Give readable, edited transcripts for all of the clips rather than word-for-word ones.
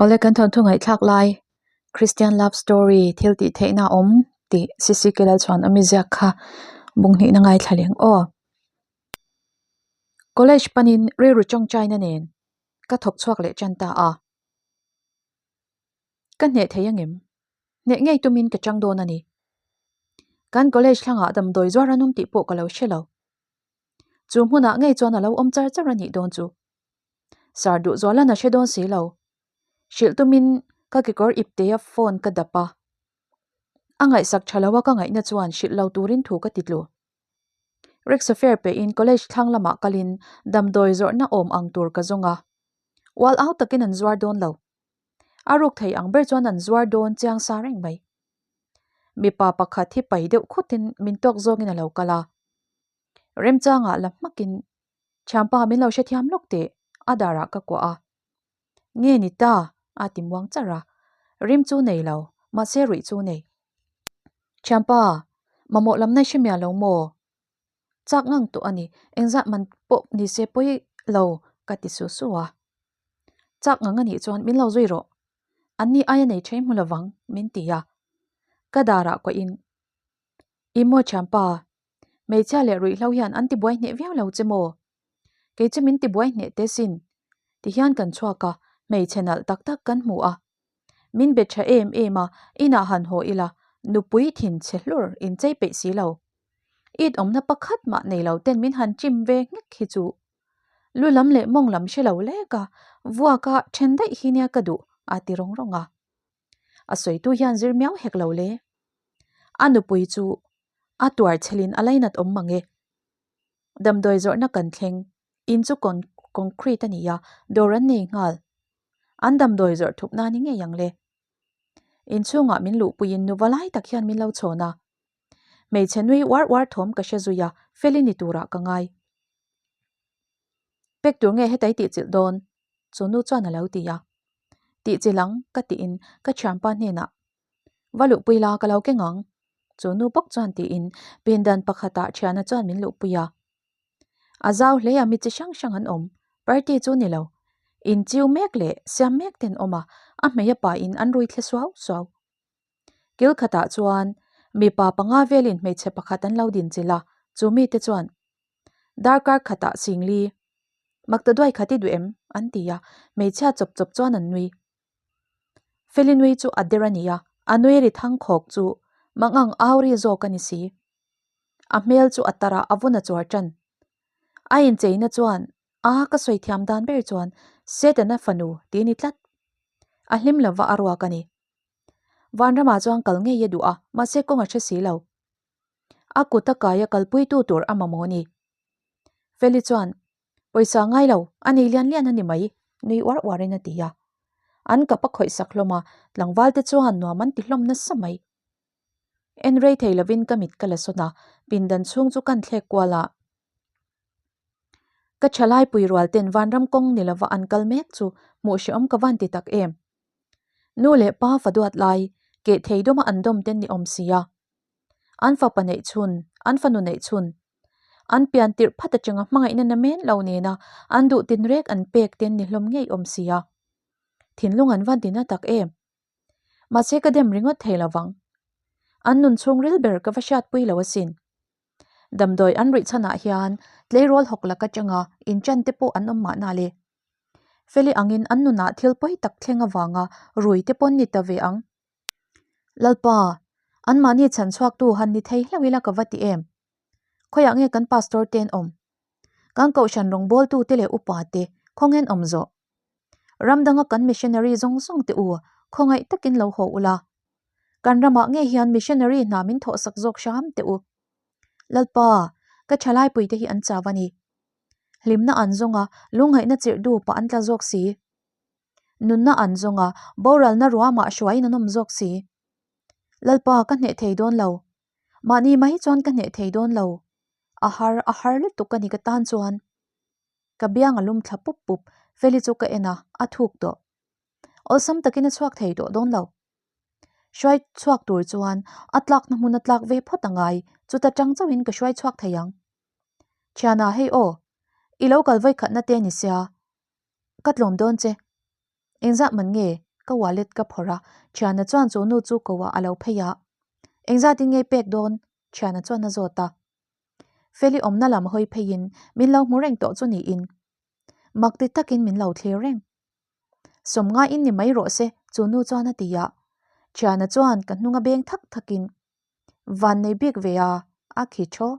Awle kan thawnthu ngaihthlak lai Christian love story thil tih theihna a awm tih CCK Lalchhuan awmi ziak kha bung hnihna ngaithla leng aw. College panin rilru tawngtaina nen ka thawk chhuak leh tan ta a. Ka hneh thei angem? Hneh ngei tumin ka chang dawn a ni. Kan college thlangah damdawi zuar an awm tih pawh ka lo hre lo. Chu hmunah ngei chuan a lo awm char char a nih dawn chu. Sir Duhzualan a hre dawn si lo. Hrilh tumin ka kekawr iptea phone ka dap a. A ngaihsak tha lo a ka ngaihna chuan hrilh lo turin thu ka ti tlu. Rickshaw fare pehin college thlang lamah kalin damdawi zawrhna awm ang tur ka zawng a. Ual au takin an zuar dawn lo. A ruk thei ang ber chuan an zuar dawn chiang sa reng mai. Mipa pakhat hi pai deuh khutin min tawk zawngin a lo kal a. Remchangah la hmakin Thianpa min lo hrethiam lawk teh a darah ka kuah a. Nge ni ta? a ti muang char a. Rim chu nei lo, mahse ruih chu nei. Thianpa, mamawh lam nai hre miah lo maw? Chak ngang tawh a ni, engzat man pawh ni se pawi lo ka ti su su a. Chak ngang a nih chuan min lo zui rawh. An ni aia nei ṭhei hmu lovang min ti a. Ka darah kuahin, I maw thianpa, Hmeichhia leh ruihhlo hian an tibuai hneh viau lo che maw? Kei chu min tibuai hneh teh sin. Tihian kan chhuak a, hmeichhe nalh tak tak kan hmu a. Min be tha em em a, inah han haw ila, nupui thin chhe hlur inchei peih si lo. It awmna pakhat mah nei lo ten min han chim ve nghek hi chu. Lu lam leh mawng lam hre lo lek a, vuaka then daih hi nia ka duh, a ti rawng rawng a. A sawitu hian zir miau hek lo le. A nupui chu A tuar chhelin a lainat awm mang e. Damdawi zawrhna kan thleng, in chu concrete a ni a, dawr an nei nghal. An damdawi zawrh thup nan i ngei ang le. Inchhungah min luhpuiin nuva lai tak hian min lo chhawn a. Hmeichhe nui uar uar thawm ka hre zui a, Feli ni turah ka ngai. Pek tur nge hetai tihchilh dawn? Chu nu chuan a lo ti a. Tihchilh ang ka tiin ka thianpa hnenah Va luhpui la ka lo keng ang. Chu nu bawk chuan tiin pindan pakhatah thiana chuan min luhpui a. A zau hle a mi chi hrang hrang an awm. Party chu ni lo. Inchiu mek leh siam mek ten awm a, a hmei a pain an rui thle suau suau. Kil khatah chuan mipa panga velin hmeichhe pakhat an lo dinchilh a, chu mite chuan Darkar khatah Singli, Maktaduai khat i duh em? an ti a, hmeichhia chawp chawp chuan an nui. Feli nui chu a der a ni a, a nui ri thang khawk chu mangang au ri zawk a ni si. A hmel chu a tar a, a vun a chuar tan. A incheina chuan a ka sawi thiam dan ber chuan Setana fanu ti ni tlat. A hlim lova a ruak a ni. Vanramah chuan kal ngei a duh a, mahse kawng a hre si lo. A kut a kai a kalpuitu tur a mamawh a ni. Feli chuan, Pawisa ngai lo, a nei lian lian a ni mai, nui uar uarin a ti a. An kap a khawih sak hlawm a, tlangval te chuan nuam an ti hlawm nasa mai. En rei thei lovin ka mit ka la sawn a, pindan chhung chu kan thlek kual a. Ka thalai pui rual ten vanram kawng ni lova an kal mek chu hmuh hrehawm ka van ti tak em. Nu leh pa fa duat lai, keh thei dawma an dawm ten ni awm si a. An fapa neih chhun, an fanu neih chhun, an pian tirh phat atanga hmangaihna na men lo nena an duh tinrek an pek ten ni hlawm ngei awm si a. Thinlung an van ti na tak em. Mahse ka dem ringawt thei lovang. An nun chhungril ber ka va hriatpui lo asin. Damdawi an ruih chhanah hian tleirawl hawk lak atanga inṭan te pawh an awm mahna le. Feli angin an nunah thil pawi tak thleng avanga rui te pawn ni ta ve ang. Lalpa, anmahni chhan chhuaktu han ni thei hlauh ila ka va ti em? Khawiah nge kan pastor te an awm? Kan kohhran rawngbawltu te leh upa te khawngen awm zawh? Ram danga kan missionary zawng zawng te u khawngaih takin lo haw ula. Kan ramah ngei hian missionary hna min thawhsak zawk hram teh u. Lalpa, ka thalaipuite hi an chau a ni. Hlimna an zawng a, lunghaihna chirh dupa an tla zawk si. Nunna an zawng a, boralna ruamah hruaiin an awm zawk si. Lalpa, ka hneh thei dawn lo. Mahni mai chuan ka hneh thei dawn lo. A har, a har lutuk a ni ka tan chuan. Ka biang a lum thla pup pup, Feli chu ka en a, a thuk tawh. Awlsam takin a chhuak thei tawh dawn lo. Hruai chhuak tur chuan a tlakna hmun a tlak ve phawt a ngai, chuta tang chauhin ka hruai chhuak thei ang. Thiana hei aw, i lo kal vawikhatna te ni sia, ka tlawm dawn che. Engzah man nge? Ka wallet ka phawrh a, thiana chuan chu nu chu ko ah a lo phei a. Engzatin nge pek dawn? Thiana chuan a zawt a. Feli awmna lam hawi pheiin min lo hmu reng tawh chu niin mak ti takin min lo thlir reng. Sawm ngaiin ni mai rawh se chu nu chuan a ti a. Thiana chuan ka hnunga beng thak thakin van nei bik ve a, a khi thaw.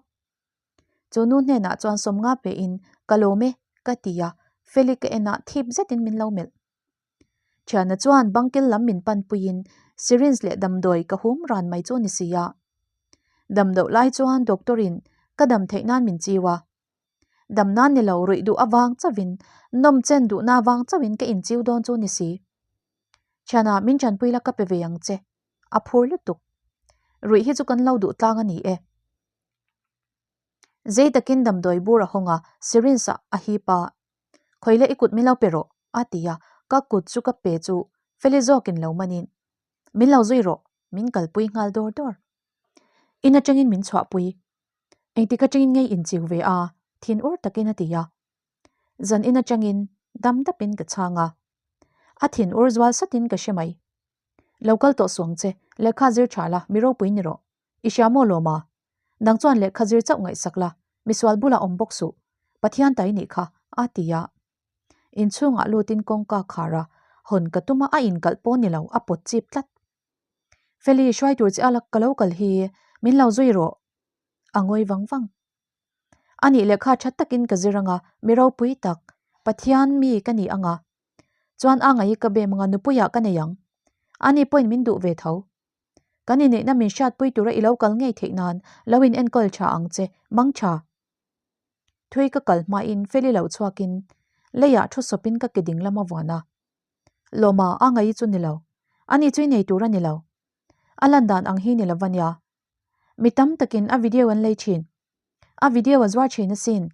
Chu nu hnenah chuan sawm nga pehin ka lawm e ka ti a, Feli ka enah thip zetin min lo melh. Thiana chuan bangkel lam min panpuiin syringe leh damdawi ka hum ran mai chu ni si a. Damdoh lai chuan doctor in ka dam theih nan min chiu a. Dam nan ni lo ruih duh avang chauhin nawm chen duhna avang chauhin ka inchiu dawn chu ni si. Thiana min tanpui la ka pe ve ang che. A phur lutuk. Ruih hi chu kan lo duh tlang a ni e. Zei takin damdawi bur a hawng a, syringe ah a hip a. Khawile i kut min lo pe rawh, a ti a, ka kut chu ka pe chu Feli zawkin lo manin, Min lo zui rawh, min kalpui nghal dawr dawr. In atangin min chhuahpui. Engtik atangin ngei inchiu ve a, thin ur takin a ti a. Zan in atangin dam dapin ka chhang a. A thin ur zual satin ka hre mai. Lo kal tawh suang che, lehkha zir tha la, mi ropui ni rawh. I hria maw lawm a? Nang chuan lehkha zir chauh ngaihsak la, misual bulah awm bawk suh. Pathian ta i nih kha, a ti a. Inchhungah lutin kawngka khar a, hawn ka tum a, a inkalh pawh ni lo, a pawt chip tlat. Feli, hruai tur che a ka lo kal hi, min lo zui rawh. A ngawi vang vang. A nih lehkha tha takin ka zir anga, mi ropui tak, Pathian mi ka ni anga. Chuan a ngaih ka bem anga nupuiah ka nei ang. Ani pawhin min duh ve tho. Kan inneihna min hriatpui tura i lo kal ngei theih nan lo in enkawl tha ang che, mang tha. Thui ka kal hmain Feli lo chhuakin leiah thu sawpin ka ke ding lam a vuan a. Lawma a ngaih chu ni lo. Ani chu i nei tur a ni lo. A lan dan ang hi ni lo va nia. Mi tam takin a video an lei thin. A video a zuar thin asin.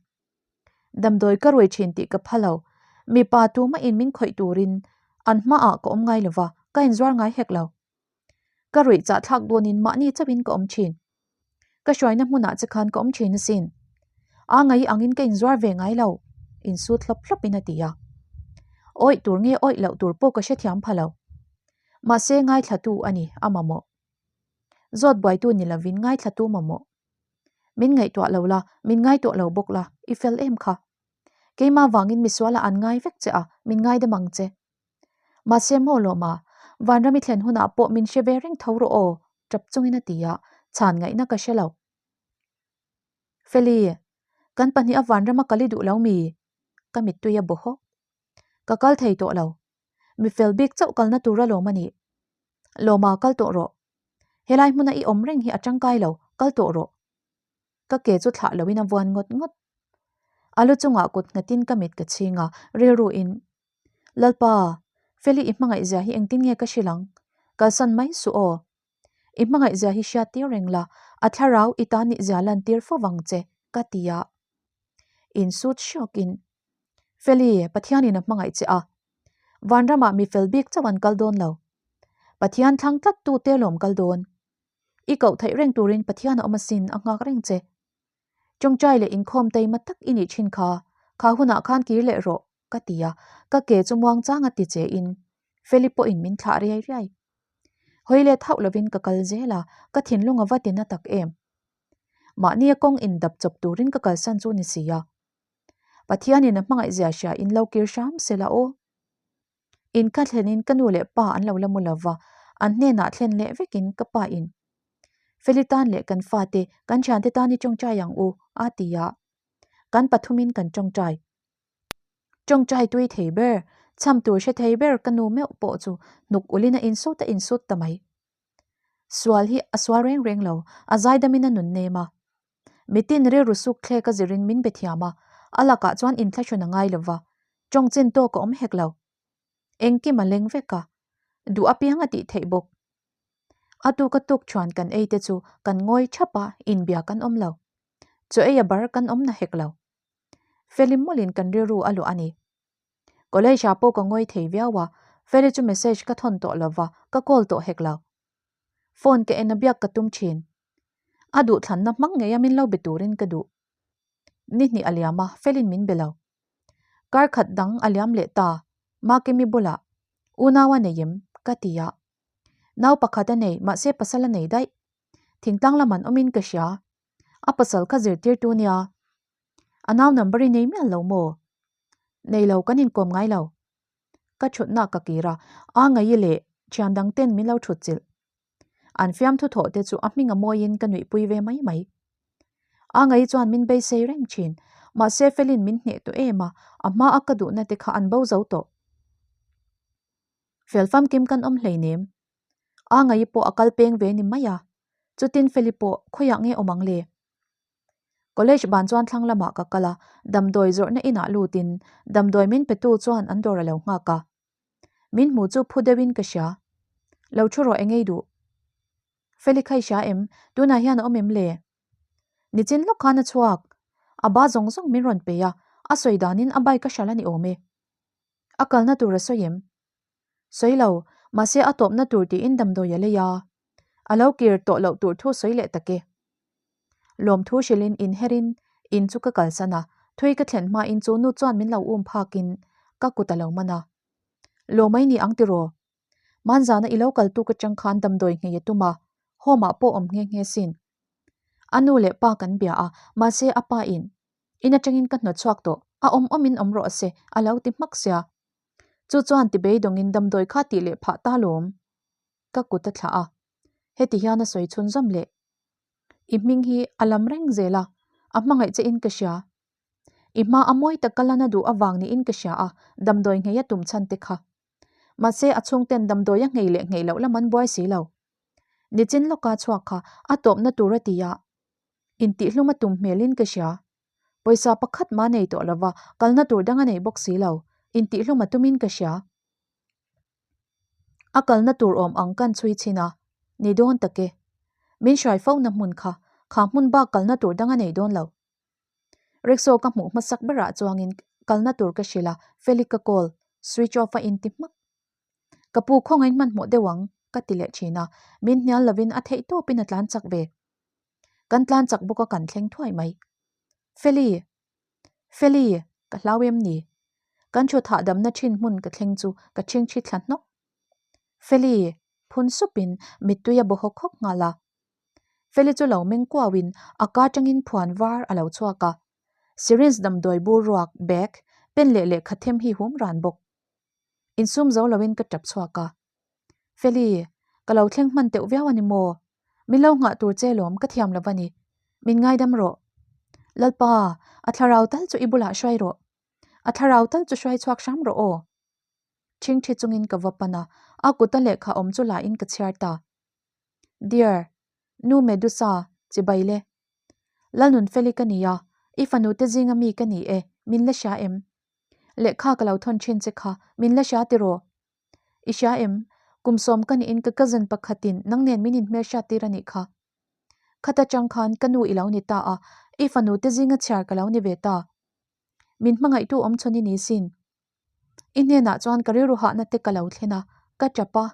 Damdawi ka ruai thin tih ka pha lo. Mipa tumahin min khawih turin an hmaah ka awm ngai lo va, ka inzuar ngai hek lo. Ka ruih chah thlak dawnin mahni chauhin ka awm thin. Ka hruaina hmunah che khan ka awm thin asin. A ngai angin ka inzuar ve ngai lo, insut hlawp hlawpin a ti a. Awih tur nge awih loh tur pawh ka hrethiam pha lo. Mahse ngaithlatu a ni, a mamawh. Zawt buaitu ni lovin ngaithlatu mamawh. Min ngaihtuah lo la, min ngaituah lo bawk la, i fel em kha. Keimah vangin misualah an ngai vek che a, min ngaidam ang che. Mahse maw lawma, Vanram i thlen hunah pawh min hre ve reng tho rawh aw, tap chungin a ti a, chhan ngaihna ka hre lo. Feli, kan pahniha Vanrama kal i duh lo mi? Ka mittui a bawhawk. Ka kal thei tawh lo. Mi fel bik chauh kalna tur a lawm a nih. Lawma, kal tawh rawh. Helai hmuna i awm reng hi a tangkai lo, kal tawh rawh. Ka ke chu thlah loin a vuan ngawt ngawt. A lu chungah kut nghatin ka mit ka chhing a, rilruin, Lalpa, Feli i hmangaih zia hi engtin nge ka hrilh ang? Kalsan mai suh aw. I hmangaih zia hi hriat tir reng la, a thlarau i tan nih zia lan tir fo vang che, ka ti a. Insut hrawkin, Feli, Pathianin a hmangaih che a. Vanramah mi fel bik chauh an kal dawn lo. Pathian thlang tlat tu te lawm kal dawn. I koh theih reng turin Pathian a awm asin a nghak reng che. Tawngtai leh inkhawm taima tak i nih thin kha, kha hunah khan kir leh rawh, ka ti a, ka ke chu muang chang a ti che in Feli pawhin min thlah riai riai. Hawi let hauh lovin ka kal zel a, ka thinlung a va ti na tak em. Mahnia kawng indap chawp turin ka kalsan chu ni si a. Pathianin a hmangaihzia hria in lo kir hram se la aw. In ka thlenin ka nu leh pa an lo la mu lova, an hnenah thlen leh vekin ka pa in Feli tan leh kan fate, kan thiante tan i tawngtai ang u, a ti a. Kan pathumin kan tawngtai. Tawngtai tui thei ber, chham tur hre thei ber ka nu meuh pawh chu hnuk ulin a insut a insut ta mai. Sual hi a sual reng reng lo, a zaidamin a nun nem a. Mitin rilru suk thlek a zirin min be thiam a, a lakah chuan inthlahrun a ngai lo va, tawng chin tawk a awm hek lo. Engkim a leng vek a, duh apiang a tih theih bawk. A tuk a tuk chuan kan ei te chu kan ngawi thap a, inbia kan awm lo. Chaw ei a bar kan awm na hek lo. Feli mawlin kan rilru a luah a ni. College ah pawh ka ngawi thei viau a, Feli chu message ka thawn tawh lo va, ka call tawh hek lo. Phone ka en a biak ka tum thin. A duhthlanna hmang ngei a min lo be turin ka duh. Ni hnih a liam a, Felin min be lo. Kar khat dang a liam leh ta, Makimi bulah, Unau a nei em? Ka ti a. Nau pakhat a nei, mahse pasal a nei daih. Thingtlang lam an awmin ka hria. A pasal kha zirtirtu nia. A nau number i nei mial lo maw? Nei lo, kan inkawm ngai lo. Ka thutna ka kir a, a ngaih leh thian dang ten min lo thut chilh. An fiamthu thawh te chu a hming a mawiin ka nuihpui ve mai mai. A ngaih chuan min beisei reng thin, mahse Felin min hneh tawh em a, a hma a ka duhna te kha an bo zo tawh. Fel famkim kan awm hleinem. A ngaih pawh a kal peng ve ni mai a, chutin Feli pawh khawiah nge awm ang le? College ban chuan thlang lamah ka kal a, damdawi zawrhna inah lutin damdawi min petu chuan an dawr a lo nghak a. Min hmu chu phu deuhin ka hria. Lo thu rawh engei duh. Feli kha i hria em? Tunah hian a awm em le? Nichin lawk khan a chhuak. A ba zawng zawng min rawn pe a, a sawi danin a bike a hralh a ni awm e. A kalna tur a sawi em? Sawi lo, mahse a tawpna tur tiin damdawi a lei a. A lo kir tawh loh tur thu sawi leh tak e. Lawmthu hrilhin inherin in chu ka kalsan a, thui ka thlen hmain chu nu chuan min lo um phakin ka kut a lo man a. Lawmai ni ang tiraw? Hmanzana i lo kal tuk atang khan damdawi nghei a tum a, home ah pawh awm nghe nghe sin. A nu leh pa kan bia a, mahse a pa in in atangin ka hnawt chhuak tawh, a awm awmin awm rawh se a lo ti hmak sia. Chu chuan ti beidawngin damdawi kha tih leh phah ta lawm. Ka kut a thlah a, heti hian a sawi chhunzawm leh. I hming hi a lam reng zel a, a hmangaih che in ka hria. I hma a mawi tak ka lana duh avang niin ka hria a, damdawi nghei a tum chhan te kha. Mahse a chhungten damdawi a nghei leh nghei loh lam an buai si lo. Nichin lawka chhuak kha a tawpna tur a ti a, intihhlum a tum hmelin ka hria. Pawisa pakhat mah nei tawh lova kalna tur dang a nei bawk si lo, intihhlum a tumin ka hria. A kalna tur awm ang kan chhui chhin a, ni dawn tak e. Min hruai fo na hmun kha, kha hmun bak kalna tur dang a nei dawn lo. Rickshaw ka hmuh hmasak berah chuangin kalna tur ka hrilh a, Feli ka call, switch off a inti hmak. Ka pu khawngaih hmanhmawh deuh ang, ka ti leh thin a, min hnial lovin a theih tawpin a tlan chak ve. Kan tlan chak bawk a kan thleng thuai mai. Feli! Feli! Ka hlau em ni? Kan thu thahdamna thin hmun ka thleng chu ka ṭhingṭhi thla hnawk. Feli! Phun supin mittui a baw hawk hawk nghal a. Feli chu lo meng kuauin a ka tangin phuan var a lo chhuak a. Syringe damdawi bur ruak, bag, pen leh lehkha them hi hum ran bawk. Insum zo loin ka tap chhuak a. Feli, ka lo thleng hman teuh viau a ni maw? Min lo nghah tur che lawm ka thiam lo va ni. Min ngaidam rawh. Lalpa, a thlarau tal chu i bulah hruai rawh. A thlarau tal chu hruai chhuak hram rawh aw. Ṭhingṭhi chungin ka va pan a, a kuta lehkha awm chu lahin ka chhiar ta. Dear, Nu Medusa, chibai le. Lalnunfeli ka ni a, i fanu te zinga mi ka ni e, min la hria em? Lehkha ka lo thawn thin che kha, min la hria tiraw? I hria em? Kum sawm ka niin ka cousin pakhatin nang nen min inhmelhriat tir a nih kha. Khata chang khan ka nu i lo ni ta a, i fanu te zinga chhiar ka lo ni ve ta. Min hmangaihtu awm chhawn i ni sin. I hnenah chuan ka rilru hahna te ka lo thlen a, ka tap a.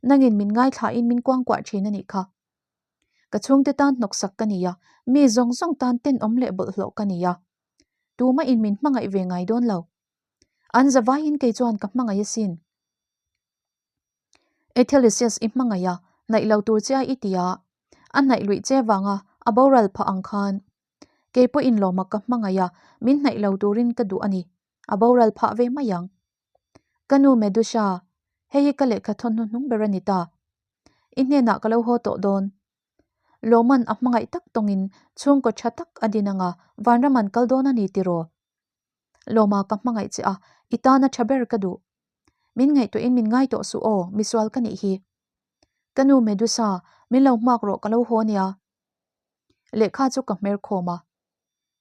Nangin min ngaithlain min kuangkuah thin a nih kha. Ka chhungte tan hnawksak ka ni a, mi zawng zawng tan tenawm leh bawlhhlawh ka ni a. Tumahin min hmangaih ve ngai dawn lo. An zavaiin kei chuan ka hmangaih asin. Ethelisius i hmangaih a, hnaih lo tur che a i ti a, a hnaih luih che vanga a boral phah ang khan. Kei pawhin lawma ka hmangaih a, min hnaih lo turin ka duh a ni, a boral phah ve mai ang. Ka nu Medusha, hei hi ka lehkha thawn hnuhnung ber a ni ta. I hnenah ka lo haw tawh dawn. Lawman a hmangaih tak tawngin chhungkaw tha tak a din anga vanram an kal dawn a ni tiraw? Lawma ka hmangaih che a, i tana tha ber ka duh. Min ngaihtuahin min ngai tawh suh aw, misual ka nih hi. Ka nu Medusa, min lo hmuak rawh ka lo haw nia. Lehkha chu ka hmer khawm a.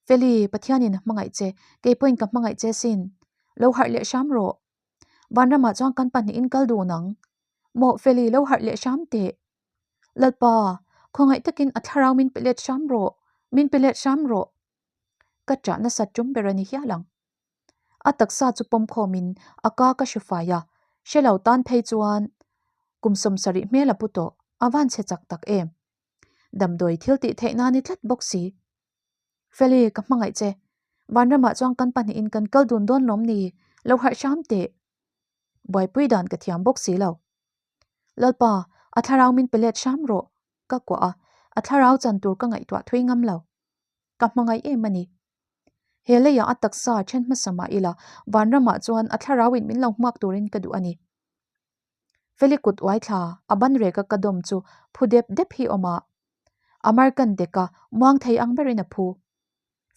Feli, Pathianin a hmangaih che, kei pawhin ka hmangaih che sin. Lo harh leh hram rawh. Vanramah chuan kan pahnihin kal dun ang. Mawh Feli, lo harh leh hram teh. Lalpa, khawngaih takin a thlarau min pe let hram rawh, min pe let hram rawh. Ka ṭah nasat ṭum ber a ni hial ang. A taksa chu pawm khawmin a ka ka hre fai a, hre lo tan phei chuan kum 70 hmel a pu tawh, a van chhe chak tak em. Damdawi thil tih theih nan i tlat bawk si. Feli, ka hmangaih che. Vanramah chuan kan pahnihin kan kal dun dawn lawm ni, lo harh hram teh. Buaipui dan ka thiam bawk si lo. Lalpa, a thlarau min pe let hram rawh, ka kuah a, a thlarau chan tur ka ngaihtuah thui ngam lo. Ka hmangaih em a ni. He leiah a taksa then hmasa mah ila, vanramah chuan a thlarauin min lo hmuak turin ka duh a ni. Feli kut uai thla, a ban reka ka dawm chu phu dep dep hi awm a. A mar kan dek a, muang thei ang berin a phu.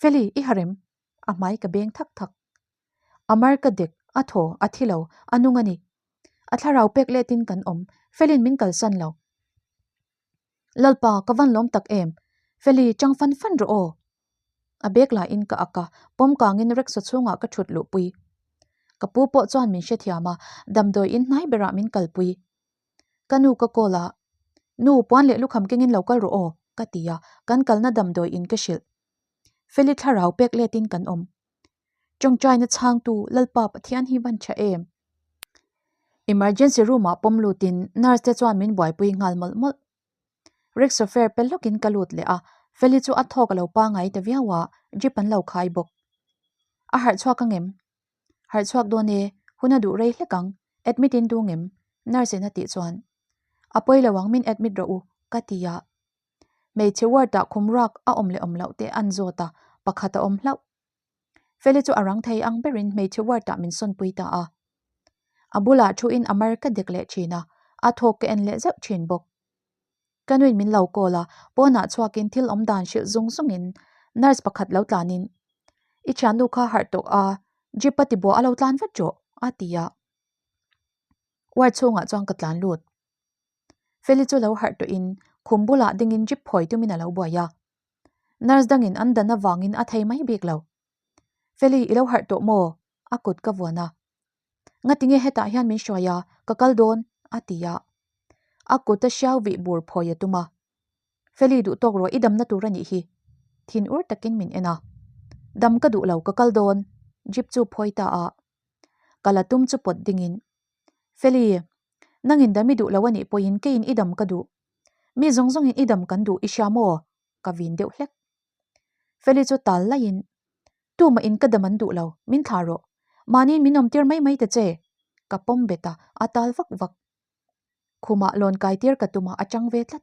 Feli, i harem? A hmai ka beng thak thak. A mar ka dek, a thaw, a thi lo, a nung a ni. A thlarau pek letin kan awm, Felin min kalsan lo. Lalpa, ka van lawm tak em? Feli, chang fan fan rawh aw. A bag lahin ka ak a, pawm kangin rickshaw chhungah ka thut luhpui. Ka pu pawh chuan min hrethiam a, damdawi in hnai berah min kalpui. Ka nu ka call a, Nu, puan leh lukham kengin lo kal rawh aw, ka ti a, kan kalna damdawi in ka hrilh. Feli thlarau pek letin kan awm. Tawngtaina chhangtu Lalpa Pathian hi van tha em? Emergency room ah pawm lutin nurse te chuan min buaipui nghal mawlh mawlh. Rickshaw fare pe lawkin ka lut leh a, Feli chu a thawk a lo pangai ta viau a, drip an lo khai bawk. A harh chhuak ang em? Harh chhuak dawn e, hun a duh rei hlek ang, admit in duh ngem? Nurse in a tih chuan, A pawi lo ang min admit rawh u, ka ti a. Hmeichhe ward ah khum ruak a awm leh awm loh te an zawt a, pakhat a awm hlauh. Feli chu a rang thei ang berin hmeichhe ward ah min sawnpui ta a. A bulah thuin a mar ka dek leh thin a, a thawk ka en leh zeuh thin bawk. Ka nuin min lo call a, pawnah chhuakin thil awm dan hrilh zung zungin nurse pakhat lo tlanin, I thiannu kha harh tawh a, jeep a tibuah a lo tlan vat rawh, a ti a. Ward chhungah chuan ka tlan lut. Feli chu lo harh tawhin khum bulah dingin jeep phawi tumin a lo buai a. Nurse dangin an dan avangin a thei mai bik lo. Feli, i lo harh tawh maw? A kut ka vuan a. Ngatinge hetah hian min hruai a, ka kal dawn, a ti a. A kut a hriau vih bur phawi a tum a. Feli, duh tawk rawh, i damna tur a nih hi. Thin ur takin min en a. Dam ka duh lo, ka kal dawn, jeep chu phawi ta a. Ka la tum chu pawt dingin. Feli, nangin dam i duh lo a nih pawhin keiin i dam ka duh. Mi zawng zawngin i dam kan duh i hria maw? Ka vin deuh hlek. Feli chu tal laiin, Tumah in ka dam an duh lo, min thlah rawh. Mahniin min awm tir mai mai ta che. Ka pawm bet a, a tal vak vak. Khumah lawn kai tir ka tum a, a chang ve tlat.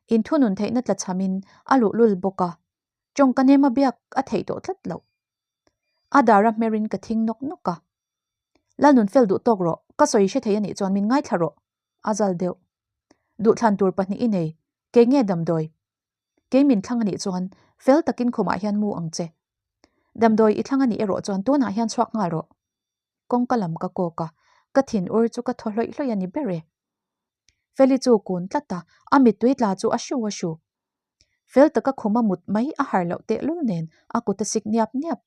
Inthunun theihna tla chhamin a luhlul bawk a, tawngka nema biak a theih tawh tlat loh. A dara hmerin ka thing nawk nawk a. Lalnun fel duh tawk rawh, ka sawi hre thei a nih chuan min ngaithla rawh, a zal deuh. Duhthlan tur pahnih i nei, kei nge damdawi? Kei min thlang a nih chuan fel takin khumah hian mu ang che. Damdawi i thlang a nih erawh chuan tunah hian chhuak nghal rawh. Kawngka lam ka kawk a, ka thin ur chu ka thaw hlawih hlawih a ni ber e. Feli chu kun tlat a, a mittui tla chu a hru a hru. Fel taka khuma mut mai a har loh tehlul nen a kut a sik niap niap.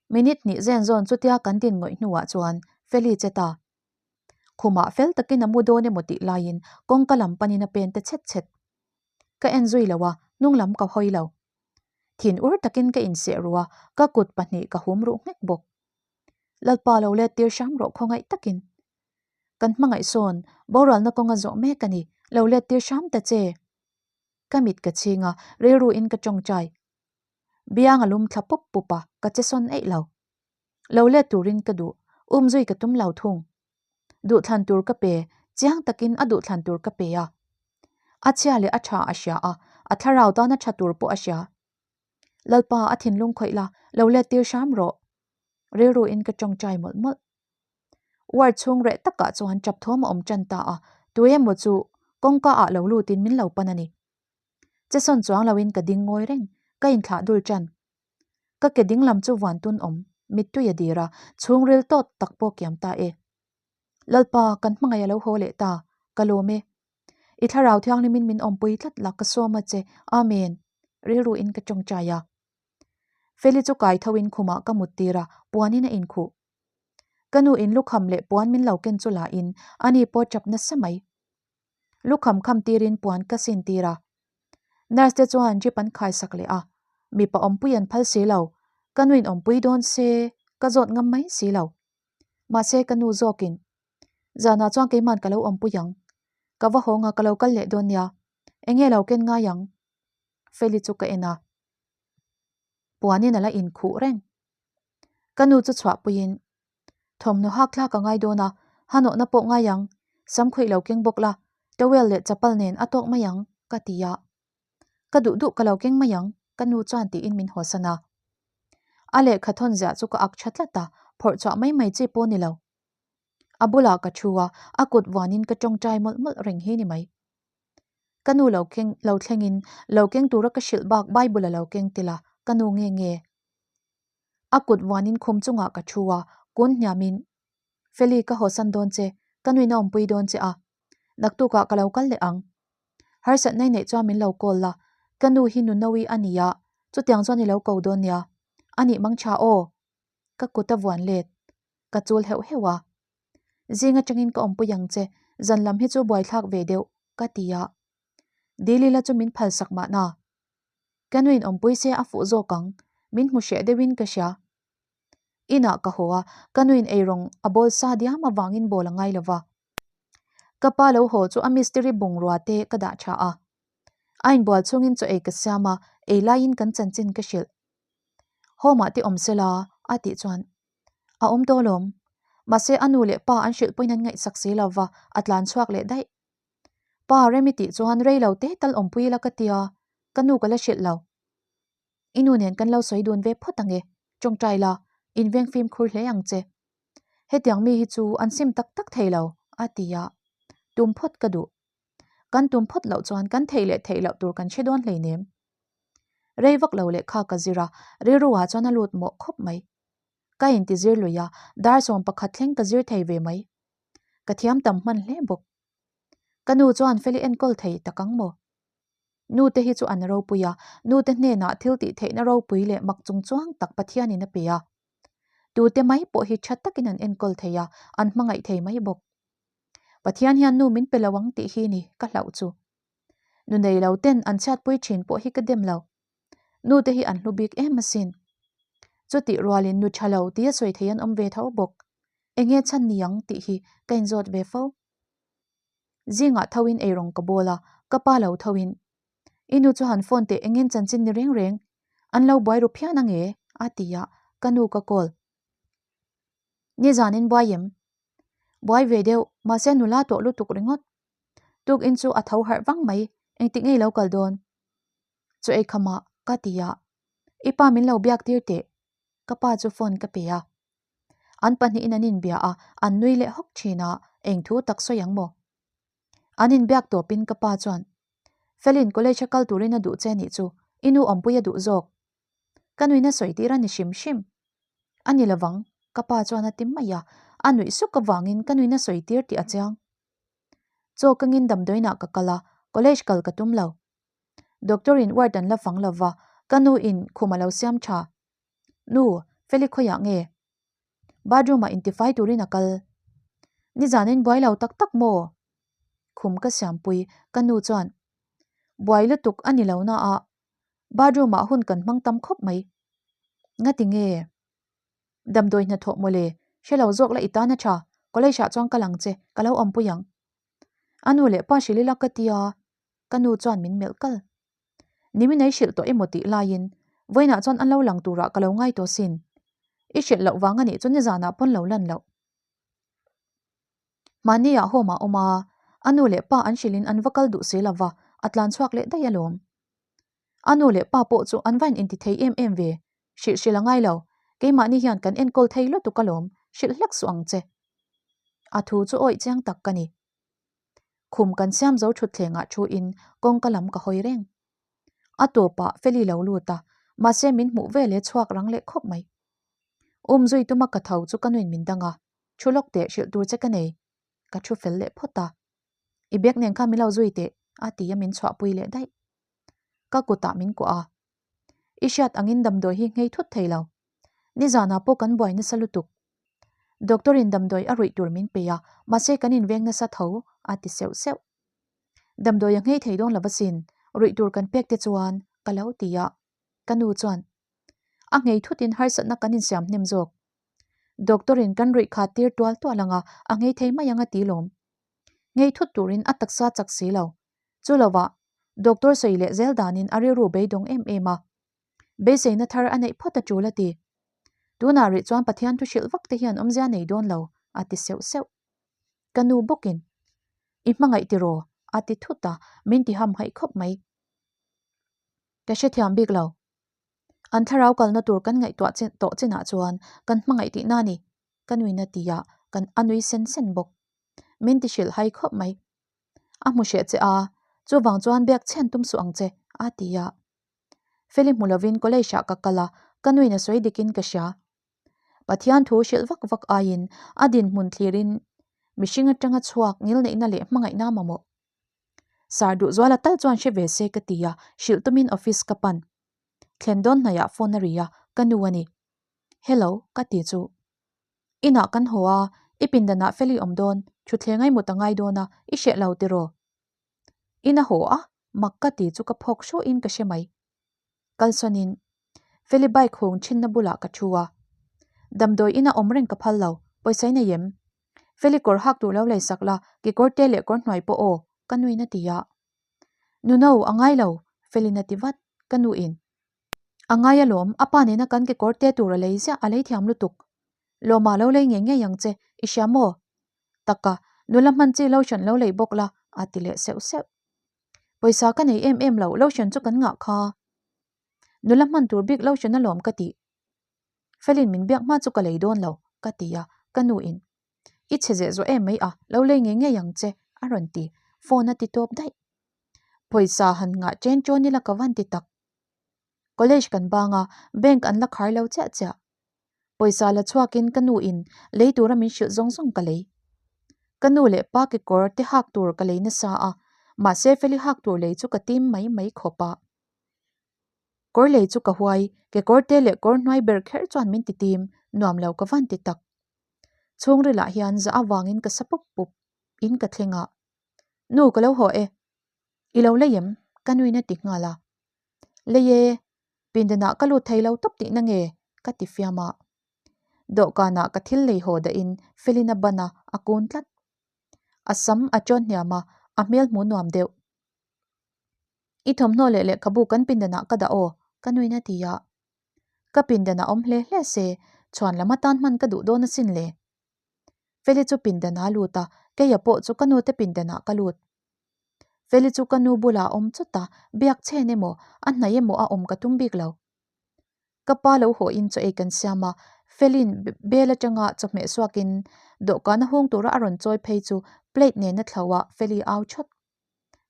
Minute hnih zen zawn chutia kan din ngawih hnuah chuan Feli che ta. Khumah fel takin a mu dawn emaw tih laiin kawngka lam panin a pen ta chhet chhet. Ka en zui lo a, hnung lam ka hawi lo. Thin ur takin ka inseh ru a, ka kut pahnih ka hum ruh nghek bawk. Lalpa lo let tir hram rawh khawngaih takin. Kan hmangaih sawn, boralna kawnga zawh mek a ni, lo let tir hram ta che. Ka mit ka chhing a, rilru in ka tawngtai. Biang a lum thla pup pup a, ka che sawn eih lo. Lo let turin ka duh, um zui ka tum lo thung. Duhthlan tur ka pe, chiang takin a duhthlan tur ka pe a. A chhia leh a tha a hria a, a thlarau tana tha tur pawh a hria. Lalpa a thinlung khawih la, lo let tir hram rawh. Rilru in ka tawngtai mawlh mawlh. Ward chhung reh takah chuan tap thawm a awm tan ta a, tuemaw chu kawngka ah lo lutin min lo pan a ni. Che sawn chuang loin ka ding ngawi reng, ka inthlah dul tan. Ka ke ding lam chu vuan tun awm, mittui a dir a, chhungril tawt tak pawh kiam ta e. Lalpa, kan hmangaih a lo haw leh ta, ka lawm e. I thlarau thianghlimin min awmpui tlat la ka sawm a che, Amen. Rilru in ka tawngtai a. Feli chu kai tho in khumah ka mut tir a, puanin a inkhuh. Ka nu in lukham leh puan min lo ken chu la in, ani pawh tap nasa mai. Lukham kham tirin puan ka sin tir a. Nurse te chuan drip an khai sak leh a, mipa awmpui an phal si lo, ka nuin awmpui dawn se ka zawt ngam mai si lo. Mahse ka nu zawkin, Zanah chuan keiman ka lo awmpui ang, ka va hawng a ka lo kal leh dawn nia, enge lo ken ngai ang? Feli chu ka en a, puanin a la inkhuh reng. Ka nu chu chhuahpuiin, Thawmhnaw hak thlak a ngai dawn a, Hanawhna pawh ngai ang, sam khawih lo keng bawk la, towel leh chapal nen a tawk mai ang, ka ti a. Ka duh duh ka lo keng mai ang, ka nu chuan tiin min hawsan a. A lehkha thawn ziah chu ka ak tha tlat a, phawrh chhuah mai mai chi pawh ni lo. A bulah ka thu a, a kut vuanin ka tawngtai mawlh mawlh reng hi ni mai. Ka nu lo keng lo thlengin lo keng tura ka hrilh bak Bible a lo keng tel a, ka nu nge nge. A kut vuanin khum chungah ka thu a, kun hniamin, Feli ka hawsan dawn che, ka nuin a awmpui dawn che a, naktukah ka lo kal leh ang. Harsatna i neih chuan min lo call la, ka nu hi Nunoui a nia, chutiang chuan i lo ko dawn nia. A nih mang tha aw. Ka kut a vuan let. Ka chul heuh heuh a. Zing atangin ka awmpui ang che, zan lam hi chu buaithlak ve deuh, ka ti a. Dilila chu min phalsak mahna. Ka nuin awmpui se a fuh zawk ang, min hmu hreh deuhin ka hria. Inah ka haw a, ka nuin eirawng a bawl sa diam avangin bawl a ngai lo va. Ka pa lo haw chu a mistiri bungrua te ka dah tha a. A inbual chungin chaw ei ka siam a, ei laiin kan chanchin ka hrilh. Home ah te awm se la, a tih chuan a awm tawh alawm. Mahse a nu leh pa an hrilh pawhin an ngaihsak si lo va, a tlan chhuak leh daih. Pa Remi tih chuan rei lo te tal awmpui ila ka tia, ka nu ka la hrilh lo. I nu nen kan lo sawi dun ve phawt ang e, tawngtai la, inveng fimkhur hle ang che. Hetiang mi hi chu an sim tak tak thei lo, a ti a. Tum phawt ka duh. Kan tum phawt loh chuan kan theih leh theih loh tur kan hre dawn hleinem. Rei vak lo lehkha ka zir a, rilru ah chuan a lut mawh khawp mai. Ka inti zir lui a, dar 11 thleng ka zir thei ve mai. Ka thiam tam hman hle bawk. Ka nu chuan Feli enkawl thei tak ang maw? Nu te hi chu an ropui a, nu te hnenah thil tih theihna ropui leh mak chung chuang tak Pathianin a pe a. Tute mai pawh hi tha takin an enkawl thei a, an hmangaih thei mai bawk. Pathian hian nu min pe lo ang tih hi ni ka hlauh chu. Nu nei lo ten an chhiatpui thin pawh hi ka dem lo. Nu te hi an hlu bik em asin. Chutih rualin nu tha lo tia sawi thei an awm ve tho bawk. Enge chhan ni ang tih hi ka inzawt ve fo. Zingah thoin eirawng ka bawl a, ka pa lo thoin. I nu chu han phone teh engin chanchin ni reng reng. An lo buai ru phian ange a ti a, ka nu ka call. Nizanin buai em? Buai ve deuh, mahse nula tawh lutuk ringawt. Tukin chu a tho harh vang mai, engtik ngei lo kal dawn? Chu ei khamah ka ti a, I pa min lo biak tir teh. Ka pa chu phone ka pe a. An pahnihin an inbia a, an nui leh hawk thin a, eng thu tak sawi ang maw? An inbiak tawpin ka pa chuan, Felin college a kal turin a duh che nih chu, i nu awmpui a duh zawk. Ka nuin a sawi tir a ni hrim hrim. A ni lovang, ka pa chuan a ti mai a, a nuih suk avangin ka nuin a sawi tir tih a chiang. Chaw kangin damdawiinah ka kal a, college kal ka tum lo. Doctor in ward an la fang lova, ka nu in khum a lo siam tha. Nu, Feli khawiah nge? Bathroom ah intifai turin a kal. Nizanin buai lo tak tak maw? Khum ka siampui, ka nu chuan, Buai lutuk a ni lo na a, bathroom ah hun kan hmang tam khawp mai. Ngati nge? Damdawi hnathawh mawle, hre lo zawk la i tan a tha, college ah chuan kal ang che, ka lo awmpui ang. A nu leh pa hrilh ila ka tia, ka nu chuan min melh kal. Nimin ei hrilh tawh emaw tih laiin vawiinah chuan an lo lang turah ka lo ngai tawh sin. I hrilh loh vang a nih chu nizanah pawn lo lan loh. Mahniah home ah awm a, a nu leh pa an hrilhin an va kal duh si lova, a tlan chhuak leh daih alawm. A nu leh pa pawh chu an vain inti thei em em ve, hrilh hrilh a ngai lo, keimahni hian kan enkawl thei lutuk alawm, hrilh hlek suh ang che. A thu chu awih chiang tak ka ni. Khum kan siam zo thutthlengah thu in kawngka lam ka hawi reng. A tawpah Feli lo lut a, mahse min hmuh veleh chhuak rang leh khawp mai. Um zui tuma ka tho chu ka nuin min dang a, thu lawk teh hrilh tur che ka nei. Ka thu fel leh phawt a. I bag nen khan min lo zui teh a ti a min chhuahpui leh daih. Ka kutah min kuah a. I hriat angin damdawi hi nghei thut thei lo. Nizanah pawh kan buai nasa lutuk. Doctor in damdawi a ruih tur min pe a, mahse kan inveng nasa tho a ti seuh seuh. Damdawi a nghei thei dawn lo asin, ruih tur kan pek te chuan ka lo ti a. Ka nu chuan, A nghei thutin harsatna kan insiam hnem zawk. Doctor in kan ruih khat tir tual tual anga a nghei thei mai ang a ti lawm. Nghei thut turin a taksa chak si lo. Chu lovah, doctor sawi leh zel danin a rilru beidawng em em a. Beiseina thar a neih phawt a tul a ti. Tunah rih chuan Pathian thu hrilh vak te hian awmzia nei dawn lo, a ti seuh seuh. Ka nu bawkin, I hmangaih tiraw? a ti thut a, min ti hamhaih khawp mai. Ka hrethiam bik lo. An thlarau kalna tur kan ngaihtuah tawh chinah chuan kan hmangaih tihna a ni, ka nuin a ti a, kan a nui sen sen bawk. Min ti hrilh hai khawp mai. A hmu hreh che a, chuvang chuan biak chhian tum suh ang che, a ti a. Feli hmu lovin college ah ka kal a, ka nuin a sawi dikin ka hria. Pathian thu hrilh vak vak aiin a dinhmun thlirin mihring atanga chhuak ngilneihna leh hmangaihna mamawh. Sar duhzuala tal chuan hre ve se ka ti a, hrilh tumin office ka pan. Thlen dawn hnaihah phone a ri a, ka nu a ni. Hello, ka ti chu. Inah kan haw a, i pindanah Feli awm dawn, thutthleng a i mut a ngai dawn a, i hreh lo tiraw? In a haw a, mak ka ti chu ka phawk hruahin ka hre mai. Kalsawnin Feli bike hung thinna bulah ka thu a. Damdawi ina awm reng ka phal lo, pawisa i nei em? Feli kawr hak tur lo lei sak la, kekawr te leh kawr hnuai pawh aw, ka nuin a ti a. Nuno, a ngai lo, Felin a ti vat, ka nuin. A ngai alawm, a pa nena kan kekawr te tur a lei ziah, a lei thiam lutuk. Lawma lo lei ngei ngei ang che, i hria maw? Taka, nula hman chi lotion lo lei bawk la, a ti leh seuh seuh. Pawisa ka nei em em lo, lotion chu kan ngah kha. Nula hman tur bik lotion alawm ka tih. Felin min biak hma chu ka lei dawn lo, ka ti a, ka nu in. I chhe zeh zawh em mai a, lo lei ngei ngei ang che, a rawn ti. Phone a ti tawp daih. Pawisa han ngah chen chawn ila ka van ti tak. College kan bang a, bank an la khar lo chiah chiah. Pawisa la chhuakin ka nu in lei tura min hrilh zawng zawng ka lei. Ka nu leh pa kekawr te hak tur ka lei nasa a, mahse Feli hak tur lei chu ka tim mai mai khawp a. Kawr lei chu ka huai, kekawr te leh kawr hnuai ber kher chuan min ti tim, nuam lo ka van ti tak. Chhungrilah hian zah avangin ka sa pup pup in ka thleng a. Nu ka lo haw e. I lo lei em? Ka nuin a ti nghal a. Lei e, pindanah ka lut thei lo tawp tihna nge? Ka ti fiam a. Dawhkanah ka thil lei haw dahin Felina ban a, a kun tlat. A sam a chawn hniam a, a hmel hmu nuam deuh. I thawmhnaw leh lehkhabu kan pindanah ka dah aw, ka nuin a ti a. Ka pindanah awm hle hle se, chhuan lam atan hman ka duh dawn asin le. Feli chu pindanah a lut a, keia pawh chu ka nute pindanah ka lut. Feli chu ka nu bulah a awm chawt a, biak chhen emaw, a hnaih emaw a awm ka tum bik lo. Ka pa lo haw in chaw ei kan siam a, Feli'n bel atanga chawhmeh suakin dawhkan a hung tura a rawn chawi phei chu plate nena thlo a Feli au chawt.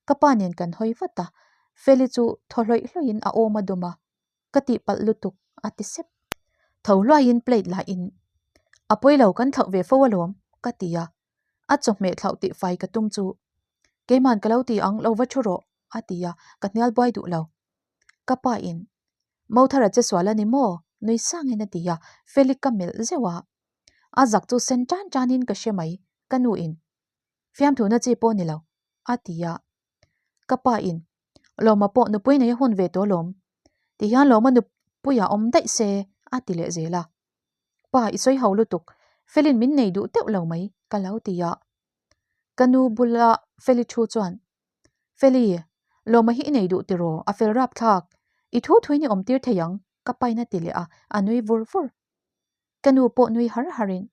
Ka pa nen kan hawi vat a, Feli chu thaw hlawih hlawih in a awm a dawm a, ka tihpalh lutuk a ti sep. Tho hluaiin plate lah in a pawi lo kan thlauh ve fo alawm ka ti a, a chawhmeh thlauh tih fai ka tum chu keiman ka lo ti ang lo va thu rawh a ti a, ka hnial buai duh lo. Ka pa in Mothara che sual a ni maw? nui sangin a ti a, Feli ka melh zeuh a, a zak chu sen tan tanin ka hre mai, ka nu in Fiamthuhna chi pawh ni lo, a ti a. Ka pa in, Lawma pawh nupui nei a hun ve tawh lawm. Ti hian Lawma nupuia awm daih se, a ti leh zel a. Pa, i sawi ho lutuk, Felin min nei duh teuh lo mai, ka lo ti a. Ka nu bula Feli thu chuan, Feli, Lawma hi i nei duh tiraw, a fel rapthlak. I thu thuin i awm tir thei ang, ka pain a ti leh a, a nui vur vur. Ka nu pawh nui har harin,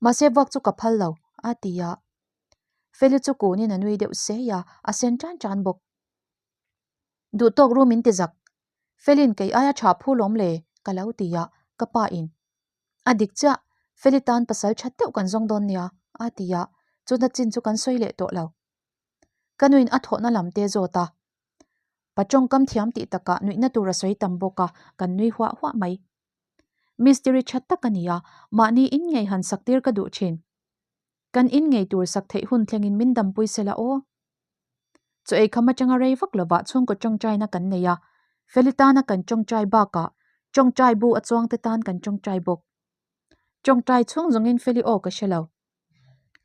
Mahse vuak chu ka phal lo, a ti a. Feli chu kunin a nui deuh sei a, a sen tan tan bawk. Duh tawk ru min ti zak. Felin kei aia tha phu lawm le, ka lo ti a, ka pa in. A dik chiah, Feli tan pasal tha deuh kan zawng dawn nia, a ti a, chuna chin chu kan sawi leh tawh lo. Ka nuin a thawhna lam te zawt a. Pa tawngkam thiam tih takah nuihna tur a sawi tam bawk a, kan nui huah huah mai. Mistiri tha tak a ni a, mahni in ngei han sak tir ka duh thin. Kan in ngei tur sak theih hun thlengin min dampui se la aw. Chaw ei kham atanga rei vak lovah chhungkaw tawngtaina kan nei a, Feli tana kan tawngtai bakah tawngtai bu a chuangte tan kan tawngtai bawk. Tawngtai chhung zawngin Feli aw ka hre lo.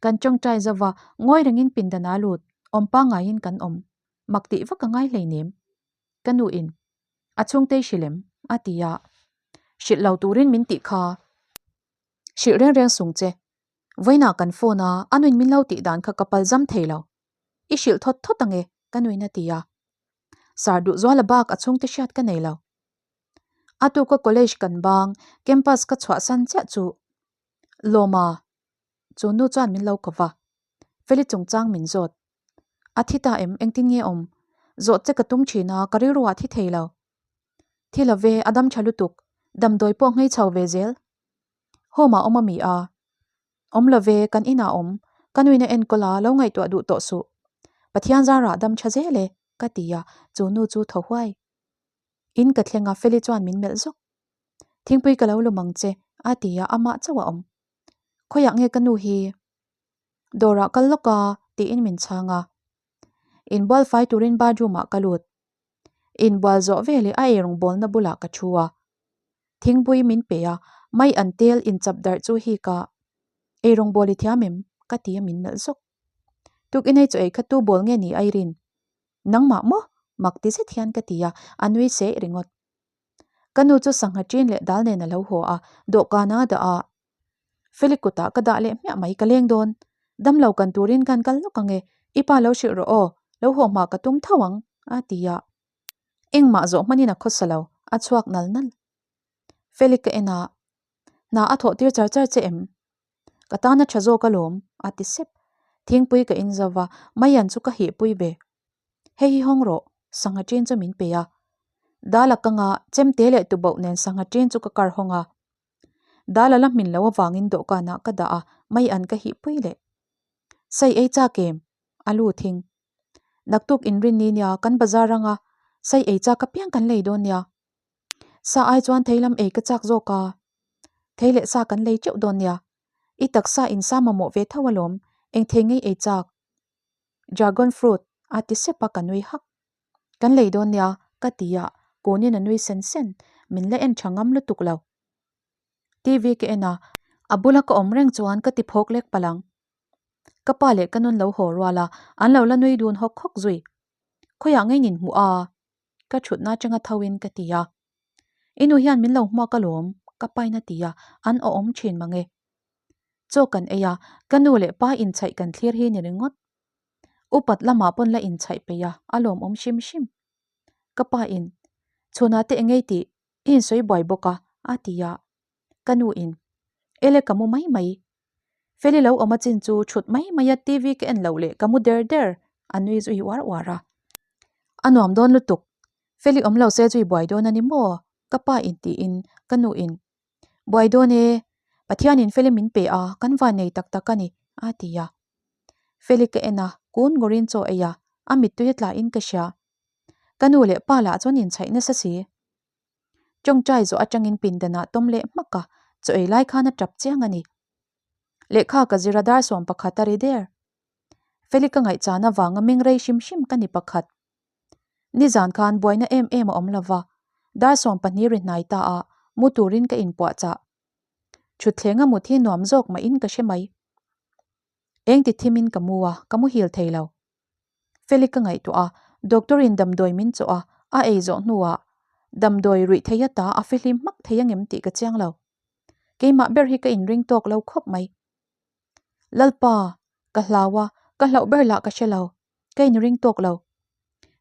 Kan tawngtai zova ngawi rengin pindan a lut, awm pangaiin kan awm. Mak tih vak a ngai hleinem. Ka nu in A chhungtei hrilh em? a ti a. Hrilh lo turin min tih kha. Hrilh reng reng sung che. Vawiinah kan phone a, a nuin min lo tih dan kha ka pal zam thei lo. I hrilh thawt thawt ange, ka nuin a ti a. Sar Duhzuala bak a chhungte hriat ka nei lo. A tuka college kan bang, campus ka chhuahsan chiah chu Lawma, chu nu chuan min lo ko va. Feli chungchang min zawt. A thi ta em, engtin nge awm? Zawh che ka tum thin a, ka rilru ah thi thei lo. Thi lo ve, a dam tha lutuk, damdawi pawh nghei chho ve zel. Home ah awm a mi a? Awm lo ve, kan inah awm. Ka nuin a enkawl a, lo ngaihtuah duh tawh suh. Pathian zarah dam tha zel e, ka ti a, chu nu chu thaw huai. In ka thleng a, Feli chuan min melh zawk. Thingpui ka lo lum ang che, a ti a, amah chauh a awm. Khawiah nge ka nu hi? Dawrah kal lawk a, tiin min chhang a. Inbual fai turin bathroom ah ka lut. Inbual zawh veleh a eirawngbawlna bulah ka thu a. Thingpui min pe a, mai an tel inchap darh chu hi ka eirawngbawl i thiam em? ka ti a min melh zawk. Tukinei chaw ei kha tu bawl nge ni Irene? Nangmah maw? Mak ti zet hian ka ti a, a nui seh ringawt. Ka nu chu sangha ṭin leh dal nen a lo haw a, dawhkan a dah a. Feli kutah ka dah leh hmiah mai ka leng dawn. Damlo kan turin kan kal lawk ang e, i pa lo hrilh rawh aw, lo haw hma ka tum tho ang, a ti a. Engmah zawh hmanin a khawsa lo, a chhuak nal nal. Feli ka en a, Hna a thawh tir char char che em? Ka tan a tha zawk alawm, a ti sep. Thingpui ka in zo va, Maian chu ka hihpui ve. Hei hi hawng rawh, sangha ṭin chu min pe a. Dal a kang a, chemte leh tuboh nen sangha ṭin chu ka kar hawng a. Dal a la hmin lo avangin dawhkanah ka dah a, Maian ka hihpui leh. Sai ei chak em? A lu thing. Naktuk inrin ni nia, kan bazar anga sai ei chak apiang kan lei dawn nia. Sa ai chuan thei lam ei ka chak zawk a, thei leh sa kan lei teuh dawn nia. I taksa in sa mamawh ve tho alawm, eng thei ngei ei chak. Dragon fruit a ti sep a ka nui hak. Kan lei dawn nia ka ti a, kunin a nui sen sen, min la en tha ngam lutuk lo. TV ka en a, a bula ka awm reng chuan ka ti phawk lek palh ang. Ka pa leh ka nun lo haw rual a, an lo la nui dun hawk hawk zui. Khawiah ngei nin hmuh a? Ka thutna atanga tho in ka ti a. I nu hian min lo hmuak alawm, ka pain a ti a, an awm thin mang e. Chaw kan ei a, ka nu leh pa inchhaih kan thlir hi ni ringawt. Upat lamah pawn la inchhaih peih a, a lawmawm hrim hrim. Ka pa in, Chhunah te engei tih i insawi buai bawk a, a ti a. Ka nu in, Ele ka mu mai mai. Feli lo awm a chin chu thut mai mai a TV ka en loh leh ka mu der der, a nui zui uar uar a. A nuam dawn lutuk, Feli awm lo se zui buai dawn a ni maw? Ka pa in tiin ka nu in, Buai dawn e, Pathianin Feli min pe a, kan van nei tak tak a ni, a ti a. Feli ka en a, kun ngurin chaw ei a, a mittui a tla in ka hria. Ka nu leh pa lah chuan inchhaih nasa si. Tawngtai zawh atangin pindanah tawm leh hmak a, chaw ei lai khan a tap chiang a ni. Lehkha ka zir a dar 11 a ri der. Feli ka ngaihchan avanga meng rei hrim hrim ka ni pakhat. Nizan khan buaina em em a awm lo va, dar 12 ri hnai ta a, mu turin ka inpuahchah. Thutthleng a mut hi nuam zawk mahin ka hre mai. Eng ti thimin ka mu a, ka muhil thei lo. Feli ka ngaihtuah a, doctor in damdawi min chawh a, a ei zawh hnuah damdawi ruih thei ata a fihlim hmak thei angem tih ka chiang lo. Keimah ber hi ka inring tawk lo khawp mai. Lalpa, ka hlau a, ka hlauh ber lah ka hre lo, ka inring tawk lo.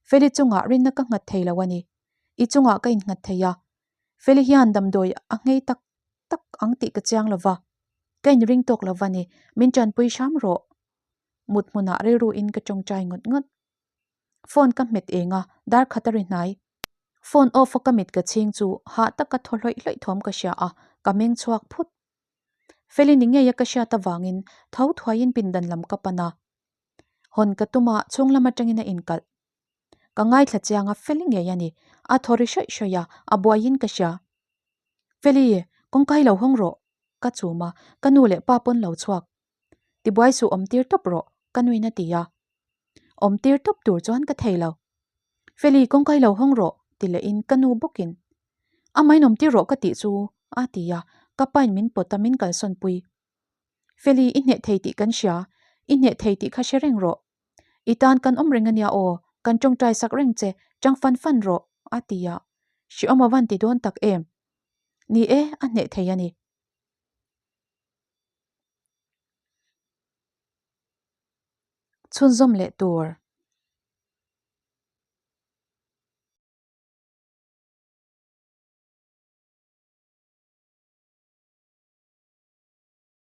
Feli chungah rinna ka nghat thei lo a ni. I chungah ka innghat thei a, Feli hian damdawi a nghei tak tak ang tih ka chiang lo va, ka inring tawk lo va ni, min tanpui hram rawh. Mut hmunah rilru in ka tawngtai ngawt ngawt. Phone ka hmet eng a, dar khat a ri hnai. Phone off a ka mit ka chhing chu hah taka thaw hlawih hlawih thawm ka hria a, ka meng chhuak phut. Feli ni ngei a ka hriat avangin tho thuaiin pindan lam ka pan a. Hawn ka tum a, chhung lam atangin a inkalh. Ka ngaithla chiang a, Feli ngei a ni. A thaw ri hrawih hrawih a, a buaiin ka hria. Feli, kawngka hi lo hawng rawh, ka chum a, ka nu leh pa pawn lo chhuak. Tibuai suh awm tir tawp rawh, ka nuin a ti a. Awm tir tawp tur chuan ka thei lo. Feli, kawngka hi lo hawng rawh, ti lehin ka nu bawkin, Amahin awm tir rawh ka tih chu, a ti a, ka pain min pawt a min kalsawn pui. Feli, i hneh thei tih kan hria, i hneh thei tih kha hre reng rawh. I tan kan awm reng a nia aw, kan tawngtai sak reng che, tang fan fan rawh, a ti a. Hriawm a van ti dawn tak em? Ni e, a hneh thei a ni. Chhunzawm leh tur.